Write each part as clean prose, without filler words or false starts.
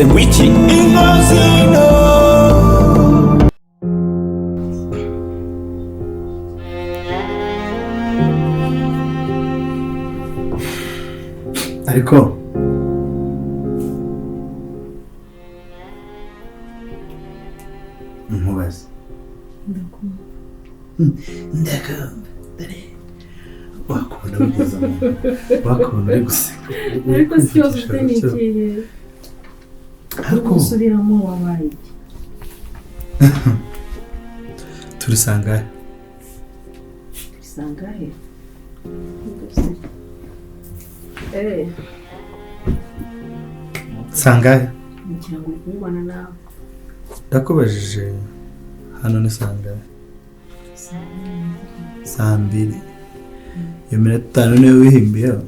Ugize ngo iki? Inkozino. Ariko nkubaze, ndakumva. Dore wakubona wigeze mu, wakubona uri guseka. Ariko si ikibazo ufite ni ikihe? Ariko Gusubiramo wabaye iki? Turi sangahe? Bisangahe? Eh, Sangahe? Ngira ngo uri kubibona nawe. Ndakubajije, hano ni sangahe? Saa 2. Iyo minota 5 niyo wihimbiyeho.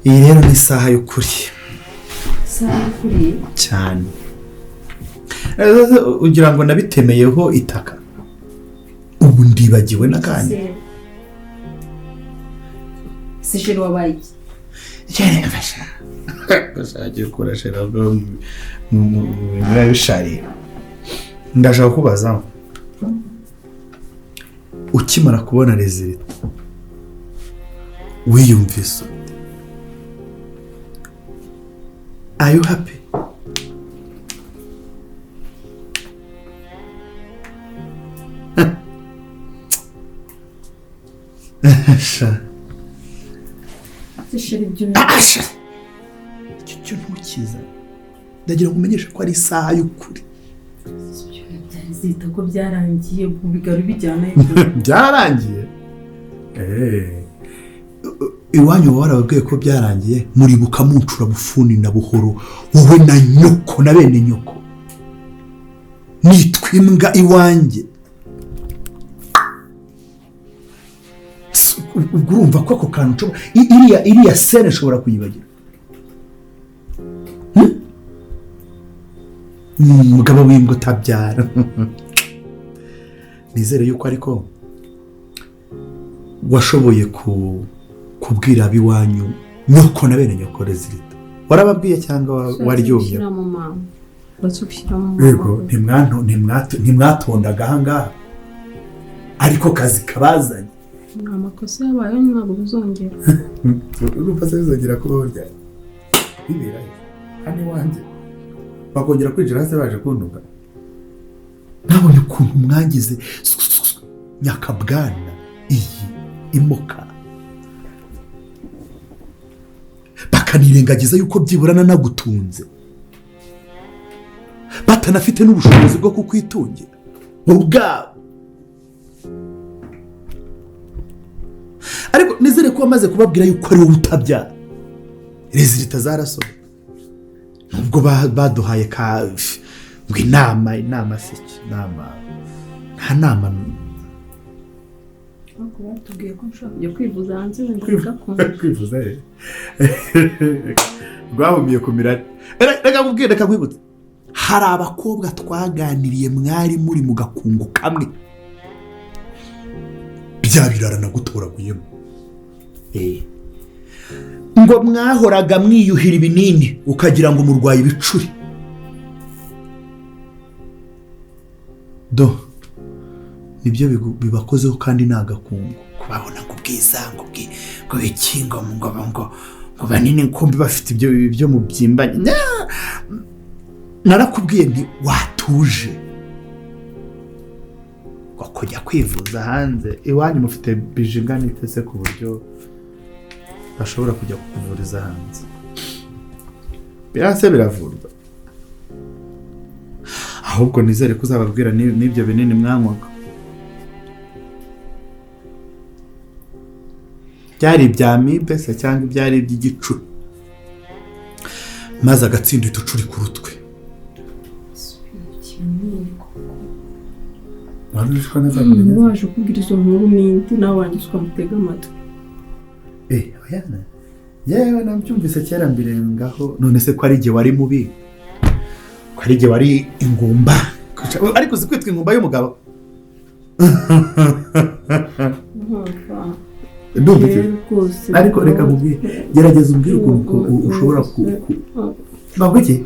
Iyi rero ni isaha y'ukuri. Isaha y'ukuri? Cyane. Ugira ngo nabitemeyeho itaka, ubu ndibagiwe n'akandi. Se chéri, wabaye iki? Agiye kurashira mu bintu biba bisharira. Ndashaka kubaza, ukimara kubona résultat wiyumvise ute? Are you happy? Sha. Se chéri, ibyo Asha, icyo cyo ntukiza. Ndagira ngo umenyeshe ko ari isaha y'ukuri. Byari zita ko byarangiye, ubu bigaru bijyana. Byarangiye. Iwanyu baba warababwiye ko byarangiye? Muribuka muncura bufuni na buhoro, wowe na nyoko na bene nyoko, nitwa imbwa iwanjye. Ubwo urumva ko ako kantu iriya scène nshobora kuyibagira? Ni umugabo w'imbwa utabyara. Nizere yuko ariko washoboye kubwira ab'iwanyu, nyoko na bene nyoko, résultat. Warababwiye cyangwa waryumye? Gushyiramo mama, uretse gushyiramo mama. Yego, ntimwatondaga ahangaha, ariko kazi kabazanye. Ni amakosa yabayeho, ntabwo bizongera. Urumva se bizongera kubaho ryari? Bibera he? Hano iwanjye bakongera kwinjira hasi baje kuntuka? Nabonye ukuntu mwagize nyakabwana iyi imoka, bakanirengagiza yuko byibura nanagutunze, batanafite n'ubushobozi bwo kukwitungira bo ubwabo. Ariko nizere ko wamaze kubabwira yuko ari wowe utabyara. Résultat zarasohoye, nubwo baduhaye ka ngo inama. Inama si iki? Inama, nta nama. Ariko batubwiye ko nshobora kujya kwivuza hanze wenda bigakunda. Kwivuza he? Rwahumiye ku mirari. Reka nkubwire, reka nkwibutse, hari abakobwa twaganiriye mwari muri mu gakungu kamwe, bya birara nagutoraguyemo. Ngo mwahoraga mwiyuhira ibinini ukagira ngo murwaye ibicuri. Do nibyo bibakozeho, kandi ni agakungu kubabona ngo ubwiza, ngo ngo iki, ngo banini, kumbi bafite ibyo byo mubyimbanye. Narakubwiye nti watuje ngo kujya kwivuza hanze. Iwanyu mufite bije ingana ite se ku buryo bashobora kujya kukuvuriza hanze? Birase biravurwa. Ahubwo nizere ko uzababwira n'ibyo binini mwanywaga byari ibya amibe se cyangwa ibyari iby'igicuri, maze agatsinda uducuri ku rutwe. Kinini koko. Wari uzi ko ntazabimenya? Waje kubwira izo nkuru n'indi, nawe wanjye ukamutega amatwi. Eh, oya, yewe nabyumvise kera mbirengaho. None se ko ari igihe wari mubi, ko ari igihe wari ingumba? Ariko uzi kwitwa ingumba y'umugabo? Nkumva. Ndumva iki? Rero rwose. Ariko reka nkubwire, gerageza umbwire ukuntu ushobora Baguki.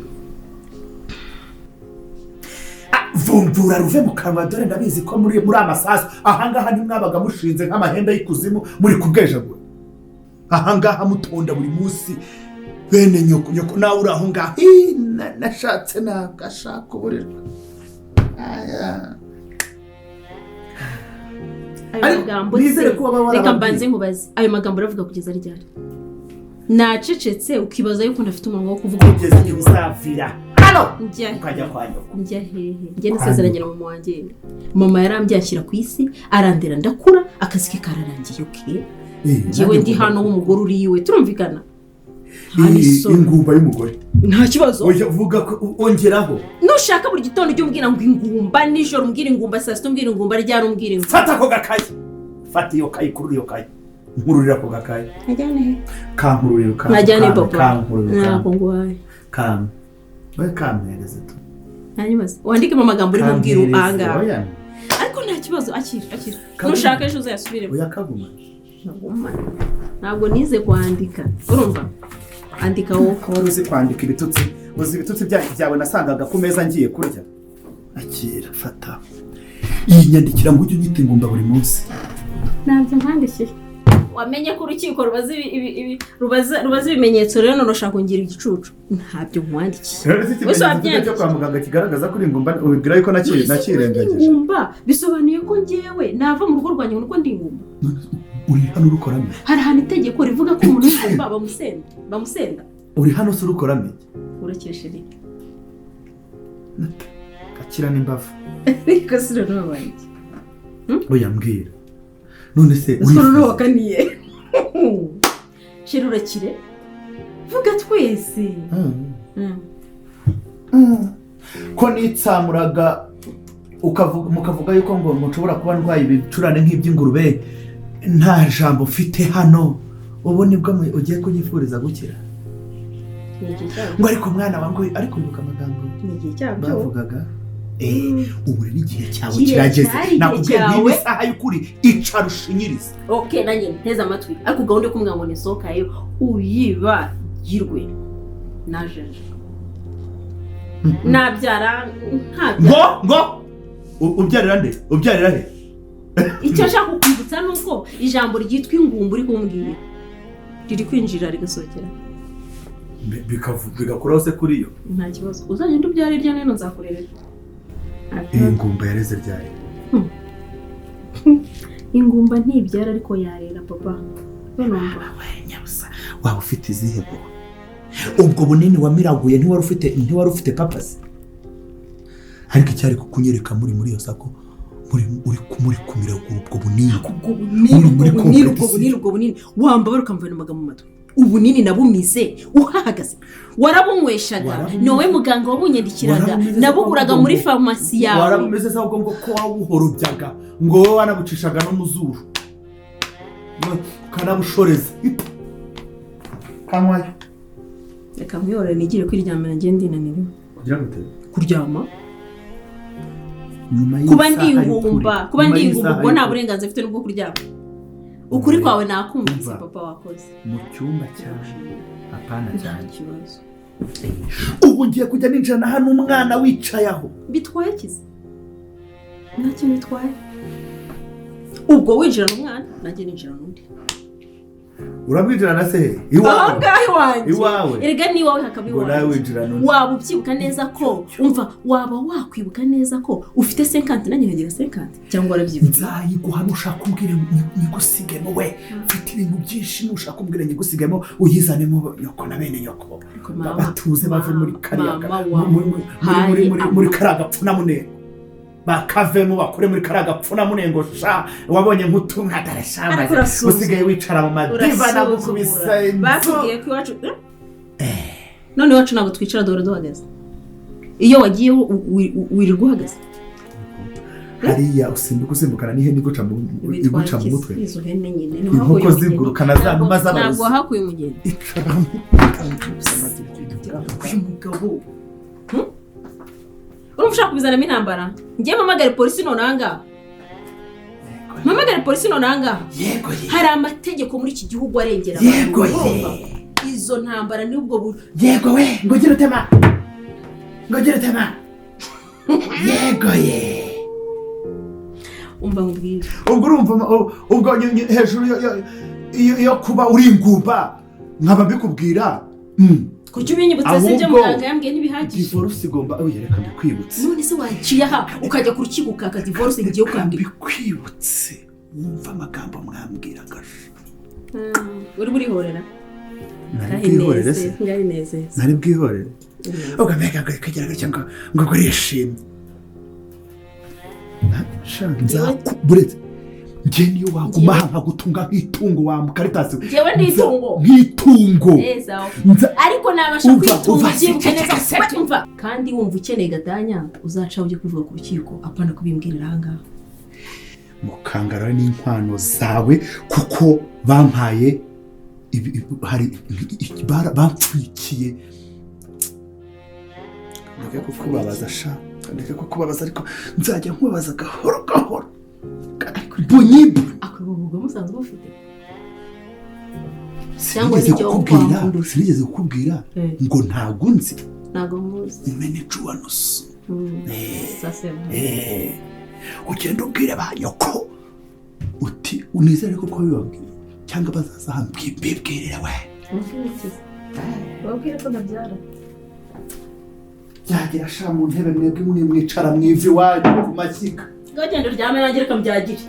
Vumvura ruve mu kanwa, dore ndabizi ko muri amasasu ahangaha ntimwabaga mushinze nk'amahembe y'ikuzimu, muri kubwejagura ahangaha mutonda buri munsi bene nyoko. Nyoko nawe uri aho ngaho. Ih, nashatse ntabwo ashaka uburirwa. Aya. Ayo Ariko magambo nizere se, ko waba reka warababwiye. mbanze nkubaze, ayo magambo uravuga kugeza ryari? Nacecetse ukibaza yuko ntafite umunwa wo kuvuga. Kugeza igihe uzavira hano Njya ukajya kwa nyoko. Njya hehe? Njye nasezeranye na mama wanjye. Mama yarambyakira ku isi, arandera, ndakura, akazi ke kararangiye. Okay, njyewe ndi hano w'umugore uri iwe, turumvikana, nta n'isoni. Ingumba y'umugore. Nta kibazo. Oya, vuga ko ongeraho. Nushaka buri gitondo ujye umbwira ngo ingumba, nijoro umbwira ingumba, saa sita umbwira ingumba, ryari umbwira ingumba. Fata ako gakayi, fata iyo kayi, kurura iyo kayi, nkururira ako gakayi. Nkajyane he? Kankururira Nkajyane, papa? Kankururira. Ntabwo nguhaye. Kam we, kampereze tu. Hanyuma se wandikemo amagambo uri bubwire Kampereze, ahangaha? Oya. Ariko nta kibazo, akira, akira. Kaguma. Nushaka ejo uzayasubiremo. Oya, kaguma. Naguma. Ntabwo nize kwandika, urumva? Andika wowe. Ko wari uzi kwandika ibitutsi, uzi ibitutsi byawe nasangaga ku meza ngiye kurya. Akira, fata iyi nyandikira ngo ujye unyita ingumba buri munsi. Ntabyo nkandikiye. Wamenye ko urukiko rubaza rubaza ibimenyetso rero, none ushaka kungira igicucu. Ntabyo nkwandikiye. Wese wabyandikiye. Cyo kwa muganga kigaragaza ko uri ingumba, ubibwira yuko nakirengagije. Ingumba bisobanuye ko ngewe nava mu rugo rwanjye ngo ndi ingumba? Uri hano urukoramo. Hari ahantu itegeko rivuga ko umuntu w'ingumba bamusenda, bamusenda? Uri hano se urukoramo iki? Urakeshere. Gakira n'imbavu. Ariko si noneho wabaye iki? Oya, mbwira none se. Ese noneho wakaniye? Chéri, urakire, vuga twese. Ko nitsamuraga mukavuga yuko ngo nshobora kuba ndwaye ibicurane nk'iby'ingurube, nta jambo mfite hano, ubu nibwo ugiye kunyifuriza gukira? Ni igihe cyabyo. Ngo ariko mwana wangu, ariko wibuka amagambo Ni igihe cyabyo. bavugaga. Ubu rero igihe cyawe Kiriya kirageze. cyari igihe Nakubwiye cyawe. niba isaha y'ukuri, icara ushinyirize. Ok, nanjye nteze amatwi, ariko gahunda yo kumubwira ngo nisohokayo uyibagirwe. Najeje nabyara ntabyara. Ngo ubyarira nde? Ubyarira he? Icyo nshaka kukwibutsa ni uko ijambo ryitwa ingumba uri kumbwira riri kwinjira rigasohokera. Bigakuraho se kuri yo? Nta kibazo, uzagenda ubyara hirya no hino, nzakurebera. Nta Iyi kibazo. ngumba yareze ryari? Ingumba ntibyara, ariko yarera, papa. Urumva? Nyabusa, waba ufite izihe mpuhwe? Ubwo bunini wamiraguye, ntiwari ufite papasi? Ariko icyari kukunyereka muri iyo sako muri kumiragura ubwo bunini. Ubwo bunini, Muri ubwo bunini, ubwo competition. bunini, ubwo bunini wambabara ukamvana amagambo mu matwi. Ubunini nabumize uhahagaze, warabunyweshaga. Warabumize. Ni wowe muganga wabunyandikiraga. Warabumize. Nabuguraga Se muri farumasi yawe. Warabumeze se ahubwo ngo ko wawuhorobyaga, ngo wowe wanabucishaga no mu zuru, ukanabushoreza kanywayo. Reka nkwihorere nigire kwiryamira, njye ndinaniriwe. Kugira ngo utere Kuryama. Nyuma Kuba y'isaha ndi y'ukuri. ingumba, kuba Nyuma ndi ingumba, y'isaha ubwo nta y'ukuri. burenganzira mfite n'ubwo kuryama. Ukuri kwawe nakumvise. Umva. Papa, wakoze. Mu cyumba cyawe, apana Nta cyane. kibazo. Ubu ngiye kujya ninjirana hano umwana wicaye aho. Bitwaye kize? Nta kintu bitwaye. Ubwo winjirana umwana, nanjye ninjirana undi. Uramwinjirana se he? Aho Iwawe? ngaho iwanjye. Iwawe. Erega n'iwawe hakaba Ngo nawe iwanjye. winjirana undi. Waba ubyibuka neza ko, umva, waba wakwibuka neza ko ufite 50, nanjye nkagira 50, cyangwa warabyibuka? Nzayiguha nushaka umbwire nyigusigemo. We, mfite ibintu byinshi, nushaka umbwire nyigusigemo, uyizanemo nyoko na bene nyoko. Ariko mama, Batuze bave muri mama, kariya mama wa muri kariya gapfunamunengo, bakavemo bakure muri kariya gapfunamunengo. Sha, wabonye nk'utumwa dore sha. Ariko Maze urasuzugura. usigaye wicara mu madiva, nagukubise inzu. Bakubwiye ko iwacu eh? None iwacu ntabwo twicara, duhora duhagaze. Iyo wagiye wirirwa uhagaze. Hariya usimbuka usimbukana n'ihene iguca mu mutwe. Izo hene nyine. Inkoko zigurukana za numa z'abarozi. Ntabwo wahakuye umugeni. Icara. Uyu mugabo, Urumva ushaka kubizanamo intambara? Ngiye mpamagare polisi none ahangaha, mpamagare polisi none ahangaha. Yego ye. Hari amategeko muri iki gihugu arengera Yego abantu, ye. urumva? Izo ntambara n'ubwo Yego we, ngo ugire utema, ngo ugire utema, yego ye. Umva nkubwire. Ubwo urumva ubwo hejuru yo kuba uri ingumba nkaba mbikubwira. Kuki ubinyibutse se? Ibyo Ahubwo muganga yambwiye ntibihagije? Divorce igomba, oya, reka mbikwibutse. None se waciye aha ukajya ku rukiko ukaka divorce, ngiye Reka ukambika? mbikwibutse, wumva amagambo mwambwiraga. Uri burihorera. Nari bwihorere se? Ngahinezeza. Nari bwihorere? Ubwo mbega ngo ikagira gutya ngo urishimye. Sha, buretse njye niyo waguma aha nkagutunga nk'itungo wa mukaritasi we. Njyewe ndi itungo? Nk'itungo. Neza. Ariko nabasha Umva, kwitunga. umva, Ubyibuke ceceka, neza. ceceka. Umva, kandi wumva ukeneye gatanya, uzaca ujye kubivuga ku rukiko, apana kubimbwirira aha ngaha. Mukangara n'inkwano zawe, kuko bampaye hari bamfurikiye. Ndeke kukubabaza sha, ndeke kukubabaza, ariko nzajya nkubabaza gahoro gahoro, bunyibu. Ako ubwo musanzwe mufite cyangwa Sinigeze n'icyo kukubwira? kwambura. Sinigeze kukubwira ngo ntago nzi? Ntabwo muzi. Umenejuwa nusu. Sasa. Ugenda ubwire ba nyoko uti unizere ko bibabwira cyangwa bazaza hano mbibwirire we. Babwire ko ndabyara. Byagira sha mu ntebe, mwebwe mwe mwicara mu ivi iwanyu ku mashyiga. Ngo genda uryame, nanjye reka mbyagire.